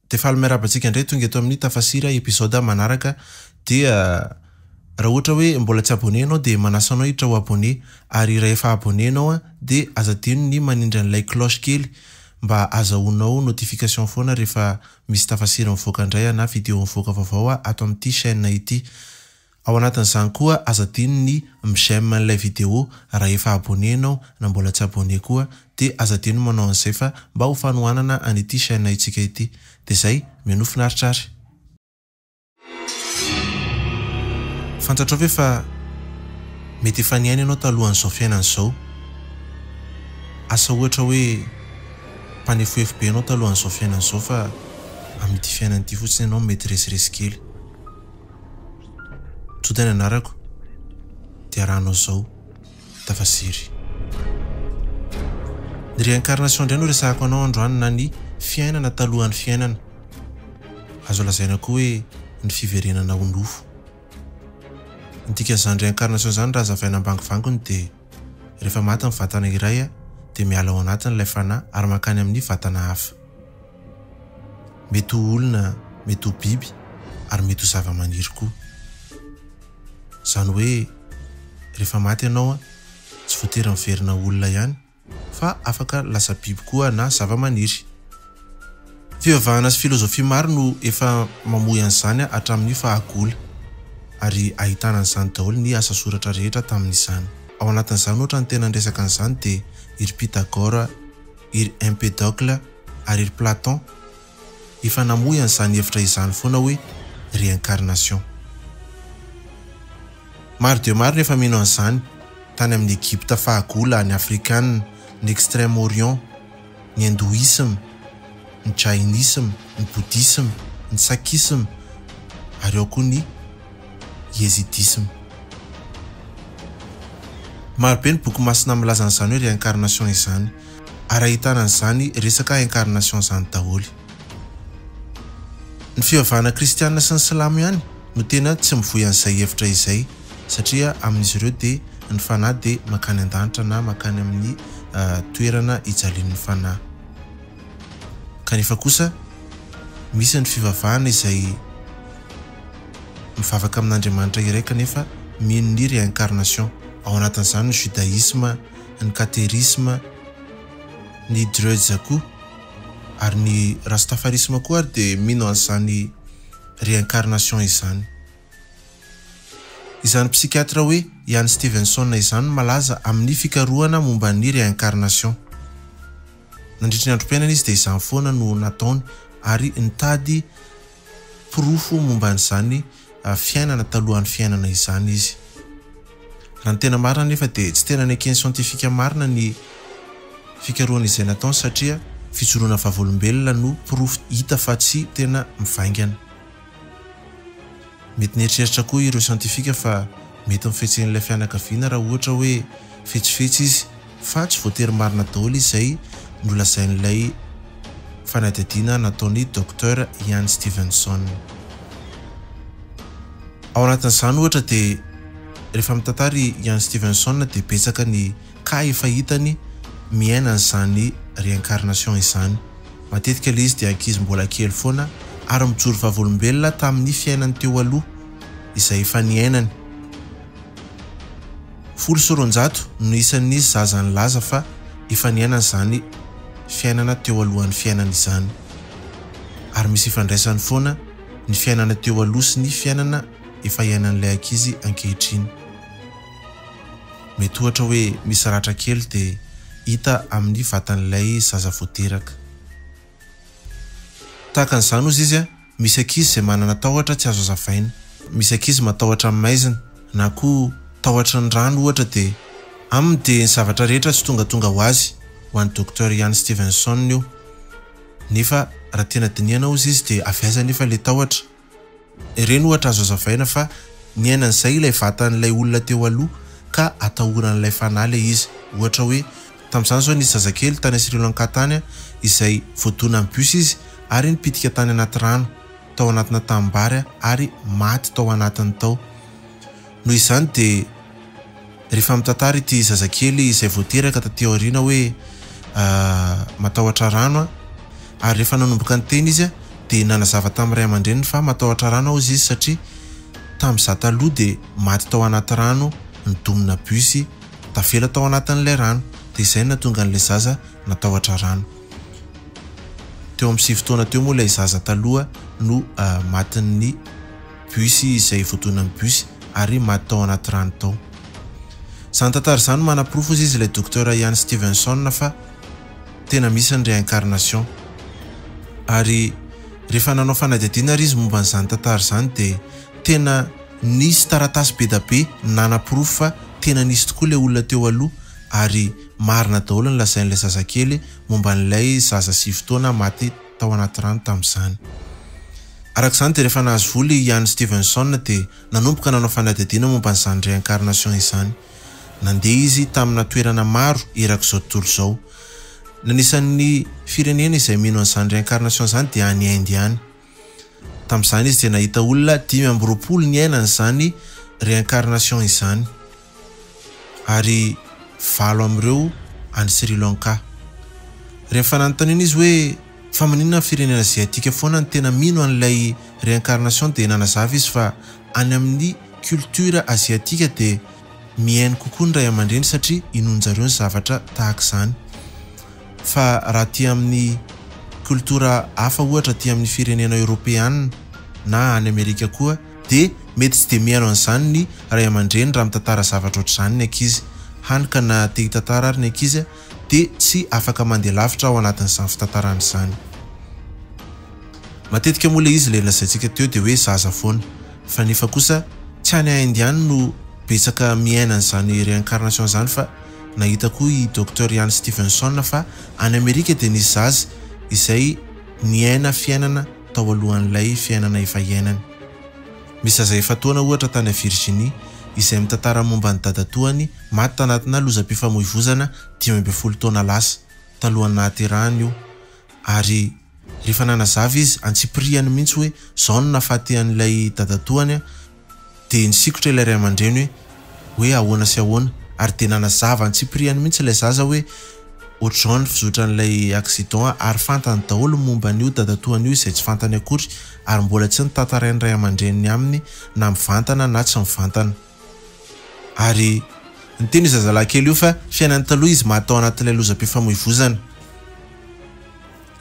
Dia faly miarahaba antsika indray tonga eto amin'ny Tafasira episode manaraka dia raha ohatra hoe mbola tsy abonné ianao dia manasa anao hiditra ho abonné ary raha efa abonné ianao dia aza adino ny manindry an'ilay cloche kely mba azahoanao notification foana rehefa misy tafasira mivoaka indray na video mivoaka vaovao ato amin'ity chaîne ity. Ao anatin'izany koa aza adino ny mi-j'aime an'ilay video raha efa abonné ianao na mbola tsy abonné koa dia aza adino manao an'izay fa mba ho fanohanana an'ity chaîne itsika ity. Dia zay, mianoa finaritra ary. Fantatrao ve fa mety efa niaina ianao talohan'izao fiainana izao? Asa ohatra hoe mpanefoefo be ianao talohan'izao fiainana izao fa amin'ity fiainana ity fotsiny ianao mety resiresy kely. Joda ny anarako, dia arahanao izao, Tafasiry. Ny réincarnation indray no resahako anao androany na ny fiainana talohan'ny fiainana. Azo lazaina koa hoe ny fiverenana ho nofo. Ny dikan'izany réincarnation izany raha hazavaina ambangovangony dia rehefa maty ny vatana iray dia miala ao anatiny ilay fanahy ary mankany amin'ny vatana hafa. Mety ho olona, mety ho biby ary mety ho zava-maniry koa. Izany hoe rehefa maty ianao tsy voatery miverina ho olona ihany fa afaka lasa biby koa na zava-maniry. Fivavahana sy filozofia maro no efa mamoy an'izany hatramin'ny fahagola ary ahitana an'izany daholo ny asa soratra rehetra tamin'izany. Ao anatin'izany ohatra ny tena niresaka an'izany dia i ry Pythagore, i ry Empedocle ary i ry Platon efa namoy an'izany hevitra izany foana hoe réincarnation. Maro dia maro ny efa mino an'izany, tany amin'ny Egypta fahagola, ny Afrikana, ny Extrême Orient, ny Hindouisme, ny Jainisme, ny Bouddhisme, ny Sakisme ary ao koa ny Yezidisme. Maro be ny boky masina milaza an'izany hoe réincarnation izany ary ahitana an'izany resaka incarnation izany daholo. Ny fivavahana kristiana sy ny silamo ihany no tena tsy mivoy an'izay hevitra izay satria amin'izy ireo dia ny fanahy dia mankany an-danitra na mankany amin'ny toerana ijalian'ny fanahy. Kanefa kosa misy ny fivavahana izay mivavaka amin'Andriamanitra iray kanefa mino ny réincarnation. Ao anatin'izany ny judaïsme, ny catérisme, ny druids koa ary ny rastafarisme koa ary dia mino an'izany réincarnation izany. Izany psychiatre hoe Ian Stevenson izany no malaza amin'ny fikarohana momba ny réincarnation. Nandritry ny androm-piainany izy dia izany foana no nataony ary nitady porofo momba an'izany fiainana talohan'ny fiainana izany izy. Raha ny tena marina anefa dia tsy tena neken'ny siantifika marina ny fikarohana izay nataony satria fijoroana vavolombelona no porofo hita fa tsy tena mivaingana. Mety nieritreritra koa ireo siantifika fa mety ny fihetsehan'ilay fianakaviana raha ohatra hoe fetsifetsy izy fa tsy voatery marina daholo izay nolazain'ilay fanadihadiana nataon'i Docteur Ian Stevenson. Ao anatin'izany ohatra dia rehefa mitantara i Ian Stevenson dia betsaka ny cas efa hitany miaina an'izany réincarnation izany. Matetika ilay izy dia ankizy mbola kely foana ary mijoro vavolombelona tamin'ny fiainany teo aloha izay efa niainany. 210 no isan'ny zaza nilaza fa efa niainany izany fiainana teo alohan'ny fiainany izany. Ary misy ifandraisany foana ny fiainana teo aloha sy ny fiainana efa iainan'ilay ankizy ankehitriny. Mety ohatra hoe misy ratra kely dia hita amin'ny vatan'ilay zaza vao teraka. Tahaka an'izany hozy izy, misy ankizy izay manana tahotra tsy azo azavaina. Misy ankizy matahotra amin'ny maizina, na koa tahotry ny rano ohatra dia aminy dia ny zavatra rehetra tsy tongatonga ho azy, ho an'i Docteur Ian Stevenson io. Nefa raha tena dinihana hozy izy dia avy aiza anefa ilay tahotra? Ireny ohatra azo azavaina fa niaina an'izay ilay vatan'ilay olona teo aloha ka atahoran'ilay fanahy ilay izy. Ohatra hoe, tamin'izany izao nisy zazakely tany Sri Lanka tany izay voadonan'ny bus izy ary nipitika tany anaty rano, tao anatina tanimbary ary maty tao anatiny tao. Noho izany dia rehefa mitantara ity zazakely izay vao teraka taty aoriana hoe matahotra rano aho ary rehefa nanomboka niteny izy. Dia nanazava tamin'ny ray aman-dreniny fa matahotra rano aho hozy izy satria tamin'izaho taloha dia maty tao anaty rano nidomina bus tavela tao anatin'ilay rano. Dia izay no nahatonga an'ilay zaza natahotra rano. Teo amin'ny 9 taona teo moa ilay zaza taloha no matin'ny bus izay voadonan'ny bus ary maty tao anaty rano tao. Izany tantara izany no manaporofo hozy izy ilay Docteur Ian Stevenson fa tena misy ny réincarnation. Ary rehefa nanao fanadihadiana ary izy momba an'izany tantara izany dia tena nisy taratasy be da be nanaporofo fa tena nisy tokoa ilay olona teo aloha ary marina daholo ny lazain'ilay zazakely momba an'ilay zaza 9 taona maty tao anaty rano tamin'izany. Araka izany dia rehefa nahazo vola i Ian Stevenson dia nanomboka nanao fanadihadiana momba an'izany réincarnation izany. Nandeha izy tamina toerana maro erak'izao tontolo izao. Ny anisan'ny firenena izay mino an'izany réincarnation izany dia any Inde any. Tamin'izany izy dia nahita olona 25 niaina an'izany réincarnation izany. Ary valo amin'ireo any Sri Lanka. Rehefa nanontaniana izy hoe fa maninona ny firenena aziatika foana no tena mino an'ilay réincarnation dia nanazava izy fa any amin'ny culture aziatika dia mihaino kokoa ny ray aman-dreny satria inoan-jareo ny zavatra tahaka izany. Fa raha aty amin'ny culture hafa ohatra aty amin'ny firenena eoropeana na any Amerika koa dia mety tsy dia mihaino an'izany ny ray aman-dreny raha mitantara zavatra ohatr'izany ny ankizy. Hany ka na te hitantara ary ny ankizy dia tsy afaka mandeha lavitra ao anatin'izany fitantarana izany. Matetika moa ilay izy ilay lazaintsika teo dia hoe zaza foana. Fa nefa kosa tsy any Inde ihany no betsaka miaina an'izany réincarnation izany fa nahita koa i Docteur Ian Stevenson fa any Amerika dia nisy zaza izay niaina fiainana tao alohan'ilay fiainana efa iainany. Misy zaza efa-taona ohatra tany Virginie izay mitantara momba ny dadatoany maty tanatina lozam-pifamoivozana 15 taona lasa, talohan'ny nahaterahany io, ary rehefa nanazava izy antsipirihany mihitsy hoe izao no nahafaty an'ilay dadatoany dia nisikotra ilay ray aman-dreny hoe hoe ahoana sy ahoana ary dia nanazava antsipirihany mihitsy ilay zaza hoe ohatr'izao ny fizotran'ilay accident ary fantany daholo ny momba an'io dadatoany io izay tsy fantany akory ary mbola tsy notantarain'ny ray aman-dreniny aminy na mivantana na tsy mivantana. Ary niteny io zazalahy kely io fa fiainany taloha izy maty tao anatin'ilay lozam-pifamoivozana.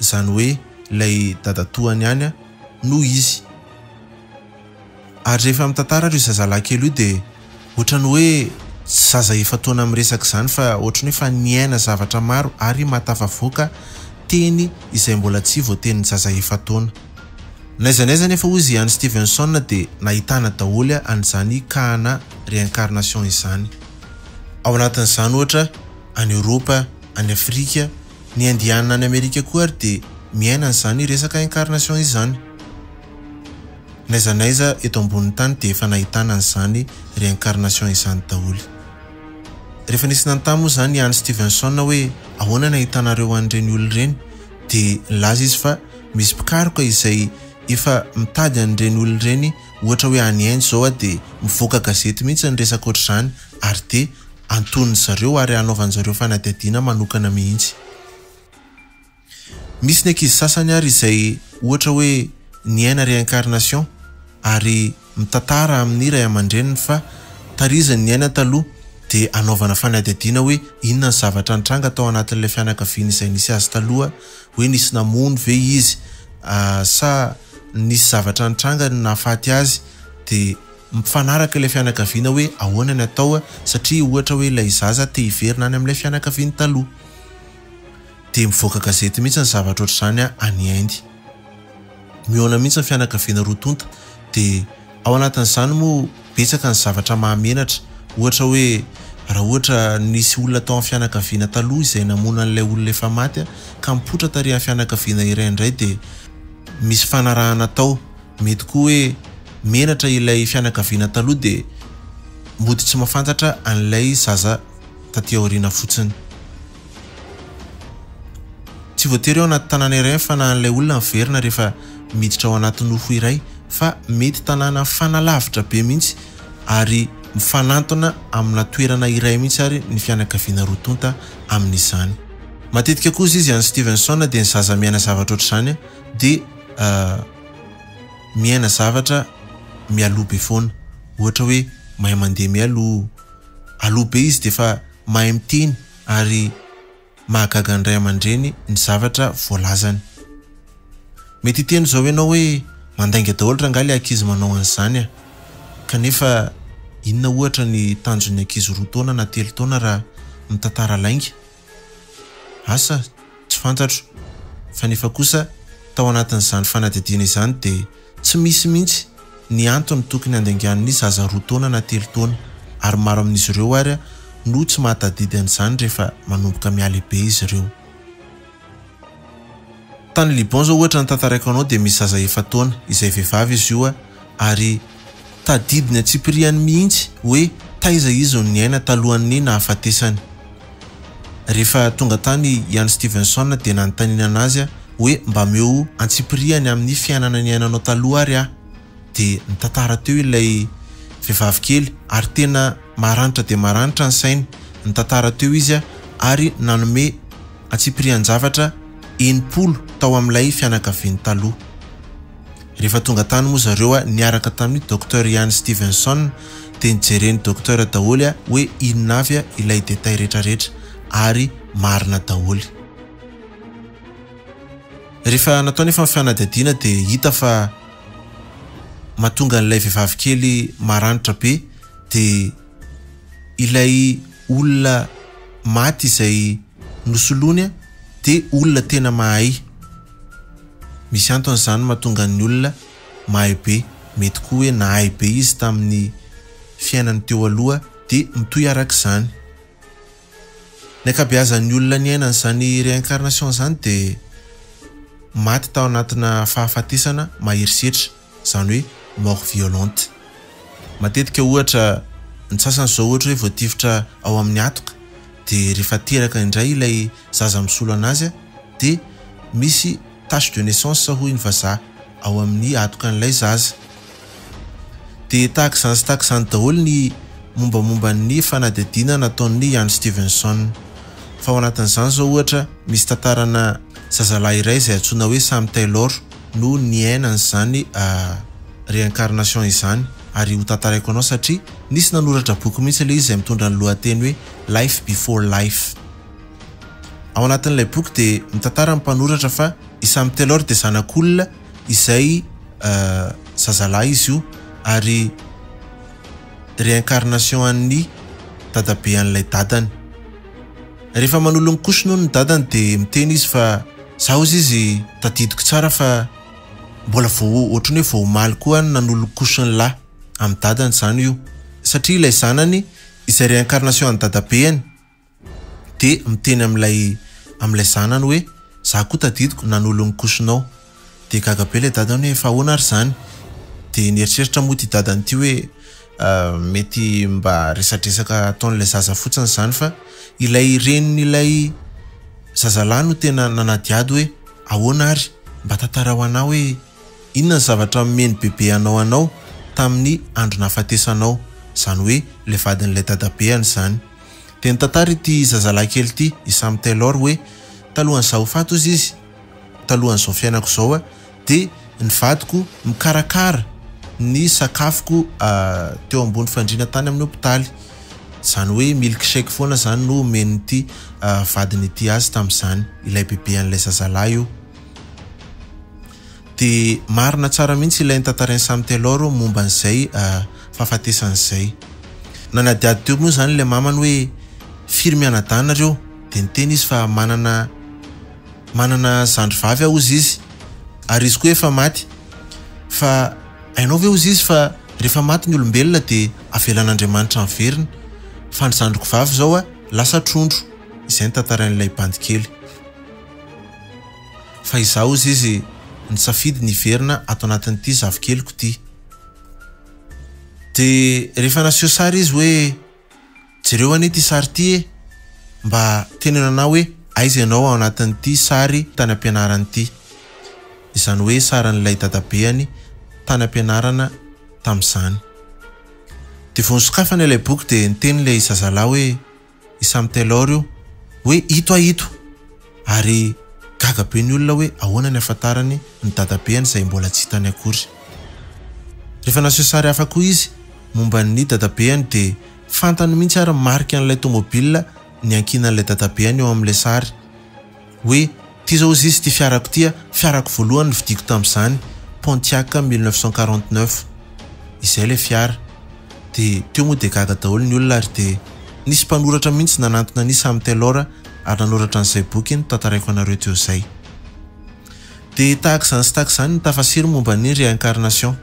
Izany hoe ilay dadatoany ihany no izy. Ary rehefa mitantara ary io zazalahy kely io dia ohatran'ny hoe tsy zaza efa-taona miresaka izany fa ohatran'ny hoe efa niaina zavatra maro ary mahatafavoaka teny izay mbola tsy voatenin'ny zaza efa-taona. N'aiza n'aiza anefa hoy Ian Stevenson dia nahitana daholo an'izany cas-na réincarnation izany. Ao anatin'izany ohatra any Eoropa, any Afrika, ny Indiana any Amerika koa ary dia miaina an'izany resaka incarnation izany. N'aiza n'aiza eto ambonin'ny tany dia efa nahitana an'izany réincarnation izany daholo. Rehefa nisy nanontany moa izany Ian Stevenson hoe ahoana ny ahitanareo an'ireny olona ireny dia nilaza izy fa misy mpikaroka izay efa mitady an'ireny olona ireny ohatra hoe any Inde izao dia mivoaka gazety mihitsy ny resaka ohatr'izany ary dia antonin-dry zareo ary hanaovan-dry zareo fanadihadiana manokana mihitsy. Misy ny ankizy sasany ary izay ohatra hoe niaina réincarnation ary mitantara amin'ny ray aman-dreniny fa tariziny ny aina taloha dia anaovana fanadihadiana hoe inona ny zavatra nitranga tao anatin'ilay fianakaviana izay nisy azy taloha hoe nisy namono ve izy sa nisy zavatra nitranga no nahafaty azy dia mifanaraka ilay fianakaviana hoe ahoana ny atao satria ohatra hoe ilay zaza te hiverina any amin'ilay fianakaviany taloha. Dia mivoaka gazety mihitsy ny zavatra ohatr'izany any Inde. Mihaona mihitsy ny fianakaviana roa tonta dia ao anatin'izany moa betsaka ny zavatra mahamenatra ohatra hoe raha ohatra nisy olona tao amin'ny fianakaviana taloha izay namono an'ilay olona efa maty ka mipoitra tary amin'ny fianakaviana iray indray dia misy fanarahana atao. Mety koa hoe menatra ilay fianakaviana taloha dia mody tsy mahafantatra an'ilay zaza taty aoriana fotsiny. Tsy voatery ao anaty tanàna iray ny fanahin'ilay olona miverina rehefa miditra ao anaty nofo iray fa mety tanàna mifanalavitra be mihitsy ary mifanantona amina toerana iray mihitsy ary ny fianakaviana roa tonta amin'izany. Matetika koa izy any Stevenson dia ny zaza miaina zavatra ohatr'izany dia. miaina zavatra mialoha be foana. Ohatra hoe mahay mandeha mialoha, aloha be izy dia efa mahay miteny ary mahagaga ny ray aman-dreny ny zavatra voalazany. Mety hiteny izao ianao hoe mandainga daholo rangahy ilay ankizy manao an'izany a! Kanefa inona ohatra ny tanjon'ny ankizy roa taona na telo taona raha mitantara lainga? Asa, tsy fantatro. Fa nefa kosa tao anatin'izany fanadihadiana izany dia tsy misy mihitsy ny antony tokony handaingan'ny zaza roa taona na telo taona. Ary maro amin'izy ireo ary no tsy mahatadidy an'izany rehefa manomboka mihalehibe izy ireo. Tany Liban zao ohatra ny tantaraiko anao dia misy zaza efa-taona, izay vehivavy izy io ary tadidiny antsipirihany mihitsy hoe taiza izy no niaina talohan'ny nahafatesany. Rehefa tonga tany Ian Stevenson dia nanontaniana anazy hoe mba ameo antsipirihany amin'ny fiainana niainanao taloha ary aho. Dia nitantara teo ilay vehivavy kely ary tena maranitra dia maranitra ny sainy. Nitantara teo izy ary nanome antsipirihan-javatra 60 tao amin'ilay fianakaviany taloha. Rehefa tonga tany moa zareo niaraka tamin'ny Docteur Ian Stevenson dia nijeren'ny Docteur daholo hoe inona avy ilay détail retraretra ary marina daholo. Rehefa natao nefa ny fanadihadiana dia hita fa mahatonga an'ilay vehivavy kely maranitra be dia ilay olona maty izay nosoloiny dia olona tena mahay. Misy antony izany mahatonga ny olona mahay be, mety koa hoe nahay be izy tamin'ny fiainany teo aloha dia mitohy araka izany. Ny ankabeazan'ny olona niaina an'izany réincarnation izany dia maty tao anatina fahafatesana mahery setra, izany hoe mort violente. Matetika ohatra, ny sasany izao ohatra hoe voatifitra ao amin'ny hatoka dia rehefa teraka indray ilay zaza misolo anazy dia misy tache de naissance hoy ny vazaha ao amin'ny hatokan'ilay zaza. Dia tahaka izany sy tahaka izany daholo ny mombamomba ny fanadihadiana nataon'i Ian Stevenson. Fa ao anatin'izany izao ohatra misy tantarana zazalahy iray izay antsoina hoe Sam Taylor no niaina an'izany réincarnation izany ary ho tantaraiko anao satria nisy nanoratra boky mihitsy ilay izy izay mitondra ny lohateny hoe Life Before Life. Ao anatin'ilay boky dia mitantara ny mpanoratra fa i Sam Taylor dia zanak'olona izay zazalahy izy io ary réincarnation an'ny dadabe an'ilay dadany. Rehefa manolo ny couche hono ny dadany dia miteny izy fa za hozy izy tadidiko tsara fa mbola vao ohatran'ny hoe vao omaly koa aho no nanolo ny couche ny lahy amin'ny dadany izany io satria ilay zanany izay réincarnation an'ny dadabeany dia miteny amin'ilay amin'ilay zanany hoe za koa tadidiko nanolo ny couche-nao. Dia gaga be ilay dadany hoe fa ahoana ary izany? Dia nieritreritra moa ity dadany ity hoe mety mba resadresaka ataon'ilay zaza fotsiny izany fa ilay renin'ilay zazalahy no tena nanadihady hoe ahoana ary? Mba tantarao anah hoe Inona ny zavatra nomen'i bebe anao anao tamin'ny andro nahafatesanao? Izany hoe ilay vadin'ilay dadabeany izany. Dia nitantara ity zazalahy kely ity, i Sam Taylor, hoe, Talohan'izaho ho faty hozy izy, talohan'izao fiainako izao, dia ny vadiko mikarakara ny sakafoko teo ambony fandriana tany amin'ny hopitaly. Izany hoe milk shake foana izany no omen'ity vadiny ity azy tamin'izany, ilay bebean'ilay zazalahy io. Dia marina tsara mihitsy ilay notantarain'i Sam Taylor momba an'izay fahafatesana izay. Nanadihady teo moa izany ilay mamany hoe firy mianadahy nareo? Dia niteny izy fa manana manana zandry vavy aho hozy izy ary izy koa efa maty. Fa hainao ve hozy izy fa rehefa maty ny olombelona dia avelan'Andriamanitra miverina. Fa ny zandriko vavy izao lasa trondro. Izay ny tantarain'ilay bandy kely. Fa izaho hozy izy nisafidy ny hiverina ato anatin'ity zafikeliko ity. Dia rehefa naseho sary izy hoe jereo anie ity sary ity e! Mba teneno anah hoe aiza ianao ao anatin'ity sary tany am-pianarana ity. Izany hoe sarin'ilay dadabeany tany am-pianarana tamin'izany. Dia vao nosokafana ilay boky dia niteny ilay zazalahy hoe I Sam Taylor io, hoe ito aho ito! Ary Gaga be ny olona hoe ahoana ny ahafantarany ny dadabeany izay mbola tsy hitany akory. Rehefa naseho sary hafa koa izy momba ny dadabeany dia fantany mihitsy ary ny marika an'ilay tomobile niankinan'ilay dadabeany eo amin'ilay sary. Hoe ity zao ozy izy ity fiarako ity a, fiarako voalohany novidiako tamin'izany, Pontiac 1949. Izay ilay fiara. Dia teo moa dia gaga daholo ny olona ary dia nisy mpanoratra mihitsy nanantona an'i Sam Taylor ary nanoratra an'izay boky notantaraiko anareo teo izay. Dia tahaka izany sy tahaka izany ny tafasiry momba ny réincarnation.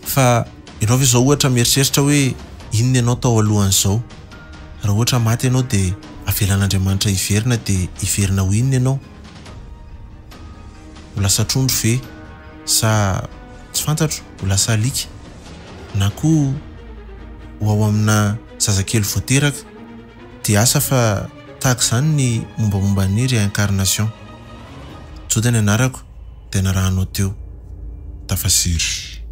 Fa ianao ve izao ohatra mieritreritra hoe inona ianao tao alohan'izao? Raha ohatra maty ianao dia avelan'Andriamanitra hiverina dia hiverina ho inona ianao? Ho lasa trondro ve sa tsy fantatro, ho lasa alika? Na koa ho ao amina zazakely vao teraka? Dia asa fa tahaka izany ny mombamomba ny réincarnation. Joda ny anarako dia narahanao teo. Tafasiry.